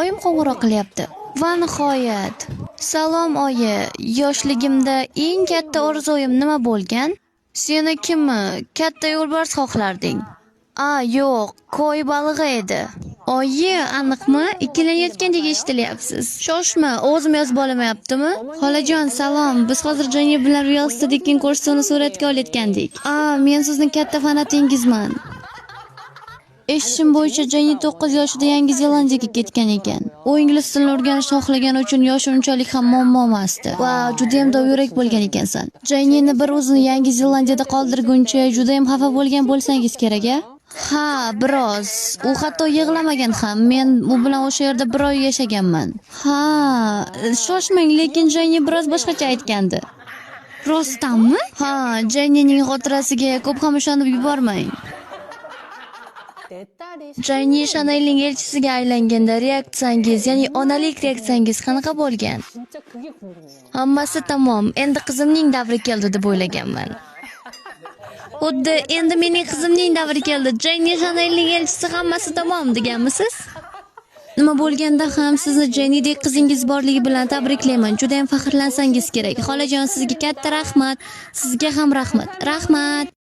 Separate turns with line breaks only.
Oyim qo'ng'iroq qilyapti. Va nihoyat. Salom, oyi. Yoshligimda eng katta orzuyim nima bo'lgan? Seni kimmi? Katta yo'lbars xohlarding. A, yo'q, koy balig'i edi. Oyi, aniqmi? Ikkilanayotgandek eshitilyapsiz. Shoshma, o'zim yozib olamayaptimi? Xolajon, salom. Biz hozir Jani bilan Real Estate'ning ko'rsatuvini suratga olayotgandik. A, men sizni katta fanatingizman. Eshitishim bo'yicha, Jani 9 yoshida Yangi Zelandiyaga ketgan ekan. U ingliz tilini o'rganishni xohlagani uchun yoshi unchalik ham muammo emasdi. Va judayam dovyurak bo'lgan ekansan. Janini bir o'zini Yangi Zelandiyada qoldirguncha judayam xafa bo'lgan bo'lsangiz kerak, a? Ha, biroz. U hatto yig'lamagan ham. Men u bilan o'sha yerda bir oy yashaganman. Ha, shoshmang, lekin Jani biroz boshqacha aytgandi. Rostdanmi? Ha, Janining xotirasiga ko'p ham ishonib yubormang.
내 딸이
Jayni Chanelning elchisiga aylanganda reaksiyangiz, ya'ni onalik reaksiyangiz qanaqa bo'lgan?
진짜 그게 궁금해요.
Hammasi tamom, endi qizimning davri keldi deb o'ylaganman. Xuddi endi mening qizimning davri keldi. Jayni Chanelning elchisi, hammasi tamom deganmisiz? Nima bo'lganda ham sizni Jaynidek qizingiz borligi bilan tabriklayman. Juda ham faxrlansangiz kerak. Xolajon, sizga katta rahmat. Sizga ham rahmat. Rahmat.